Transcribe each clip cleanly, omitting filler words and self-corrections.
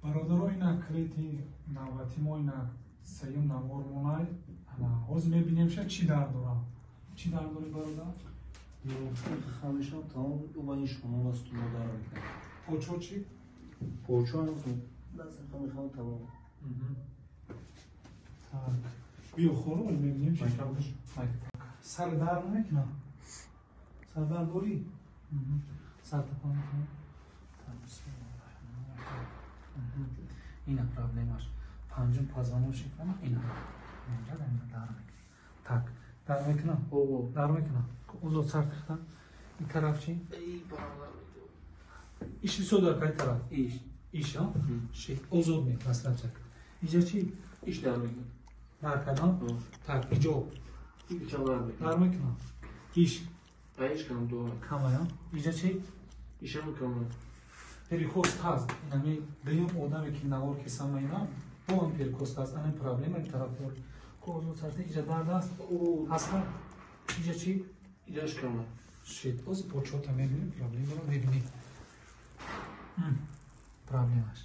Бародаро, ина клети навбати мо, ина сеюм навор монай. Ҳозир мебинем ша чӣ дард дорам. Чӣ дард дорӣ, бародар? Хамешам тамом ва ин шумо астуно дард мекунад. Почо чӣ? Почо ҳам даст хамешам тамом. Так. Биё хору мебинем чӣ. Сар дард намекунад? Сар дард дорӣ? Сар такон мекунад? Ина проблемаш. Панҷум позвоночник ама ина. Инҷа дар мекунад. Так, дар мекунам? Дар мекунам. Озод сар тихта. Ин тараф чӣ? Иш бисёр дар кай тараф? Иш. Иш, а? Ши. Озод мекунад сарчак. Иҷа чӣ? Иш дар мекунад. Дар кардам? Так, иҷо. Иш дар мекунад. Дар мекунам. Иш. Иш кам дуа. Камая? Иҷа чӣ? Ишам камая. Перехост ҳаст. Инами дуюм одаме ки навор кесама ина, бо ҳам перехост ҳаст. Ана проблема тараф дор. Ко озод сарта иҷа дард аст? Ҳаста? Иҷа чӣ? Иҷаш кама. Шит. Ози почота мебинем, проблемаро мебинем. Проблемаш.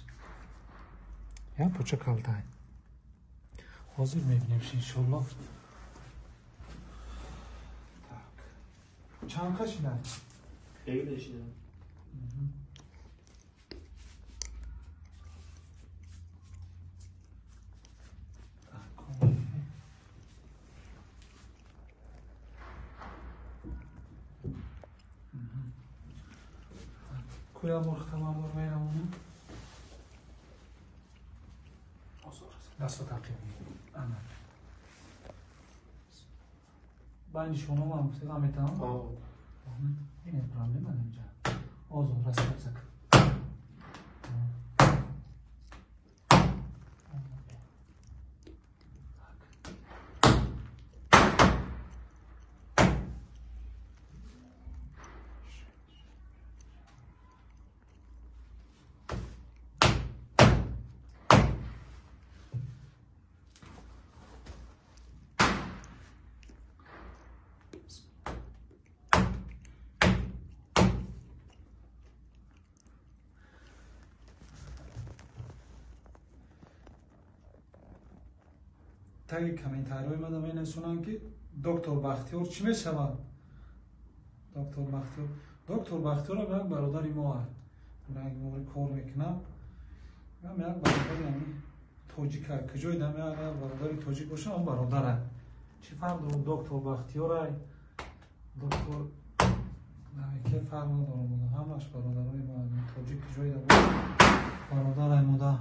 Я поча калтай. Ҳозир мебинем иншоллоҳ. Так. Чанд қашидай? Егида шидай. Куя мурхтамамур мерамонам. Дастро тақиб мекунам. Байни шуноам гуфтагам метавонам? Ин проблема инҷа. Озод расабзак. Таги комментариҳои мада менависонанд, ки доктор Бахтиёр чӣ мешавад? Доктор Бахтиёр, доктор Бахтиёрам як бародари мо аст. Як мори кор мекунам. Ам як бародари ами тоҷик аст. Куҷои дам як бародари тоҷик бошам, он бародар аст. Чӣ фарқ дорад доктор Бахтиёр ай? Доктор ке фарқ надорад, ҳамаш бародарои мо тоҷик куҷои дам бародар ай мода.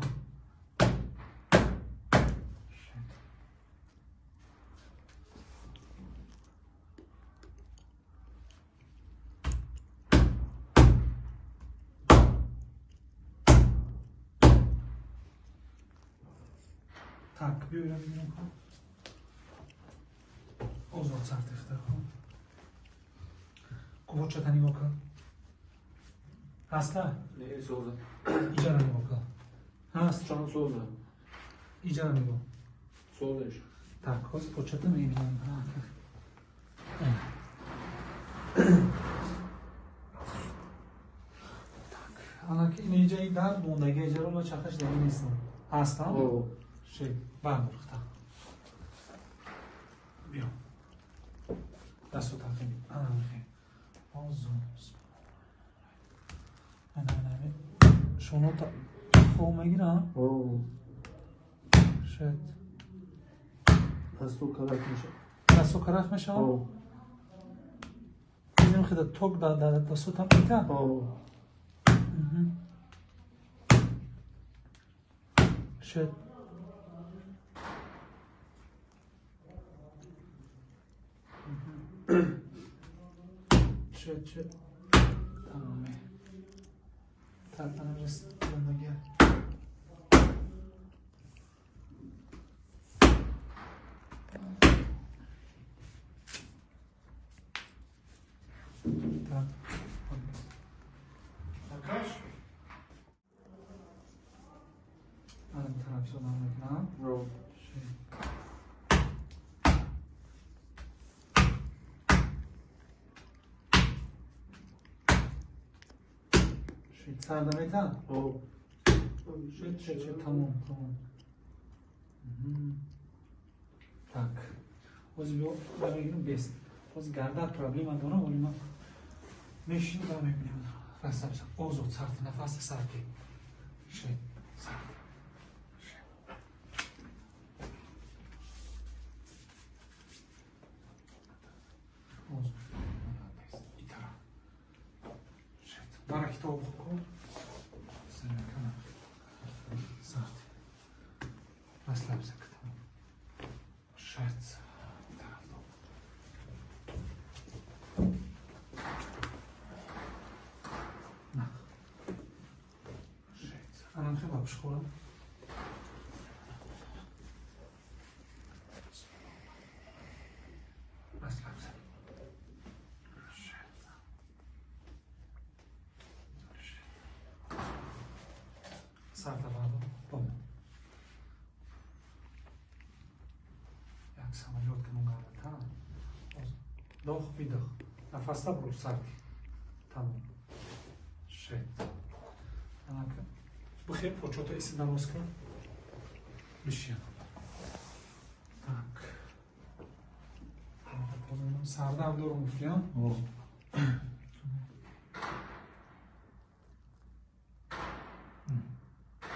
Так, биёям бинам кун. Озод сар тихта кун. Кувочата нигоҳ кун. Ҳаста? Не, соза. Иҷара нигоҳ кун. Ҳаст? Чанд соза? Иҷара нигоҳ. Созаш. Так, ҳозир почата мебинам. Так, анаки ин иҷаи дард мондаги иҷаро ма чақаш даги нестам. Ҳастам? Ши, бардорхта. Биё. Дасту тақиб. Ана мехе. Озод. Ана ана. Шонота хоб мегира? Шит. Дасту карак мешавад. Дасту карак мешавад? Изим хида ток да дасту там ита? Шит. Шит, шит. Тамоме. Так, ана жас зиндаги. Так. Такаш. Ана тараф шудан мекунам. Шит. Сарда метан? Тамом, тамом. Так. Ҳозир биё мегирам бест. Ҳозир гардар проблема дорам, вале ман мешинам ва мебинам. Расабса, озод сарти нафас сарти. Шед, сарти. Шед. Озод. Итара. Шед. Бара китоб кун. Саракана. Сарти. Расслабься. Шед. Анам хеле пушхӯрам. Расслабься. Сарта бардор. Бом. Як самолёт кунун гарда. Вдох, выдох. Нафаста бур сарти. Тамом. Шед. Анака. Бихер почота иси намоз кун. Бишин. Так. Сардард дорум гуфтиям?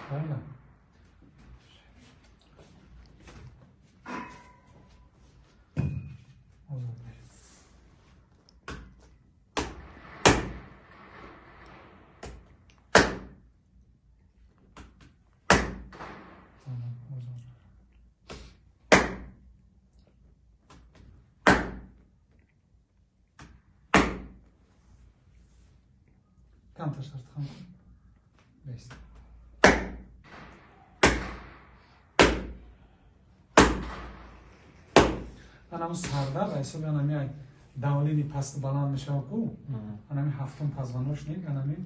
Правильно? Камтар шартхан бест. Анаму сардар ҳисоби анами давлени паст баланд мешава ку, анами ҳафтум позвоночник, анами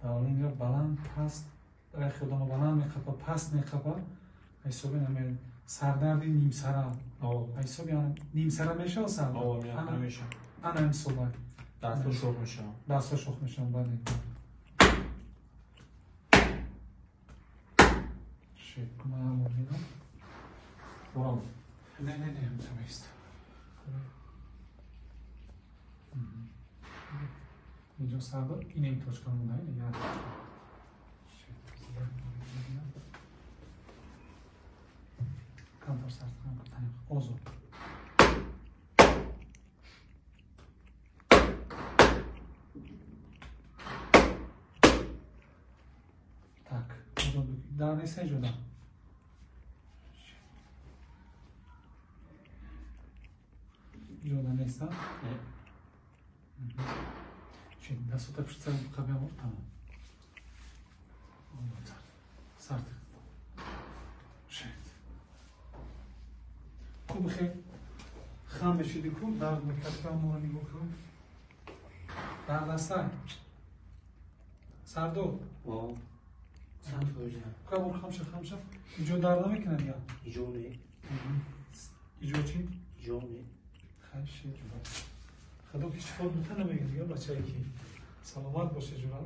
давлениро баланд паст рахи одама баланд меқапа, паст меқапа, ҳисоби анами сардарди нимсара. Ҳисоби нимсара мешава сардар? Ана ҳисоба. Дастҳо шох мешаванд. Дастҳо шох мешаванд, бале. Шед, ман бинам. Бурам. Не, не, не, ҳамсамест. Инҷо сардар, инем точка монда, ин як точка. Шед, камтар сартхан кутанем. Озод. Дар нест ҷуда. Ҷуда нест, а? Чи, дастото пушти сар қабиам ор, тамом. Сарт. Шед. Ку бихе хам мешиди ку, дард мекард, моро нигоҳ кун. Дард аста? Сардо? Кабур хамша хамша. Иҷо дард намекунад я? Иҷо не. Иҷо чӣ? Иҷо не. Хайр, шед ҷура. Худо ки шифо бита намегирад, я бачае ки. Саломат боше ҷура.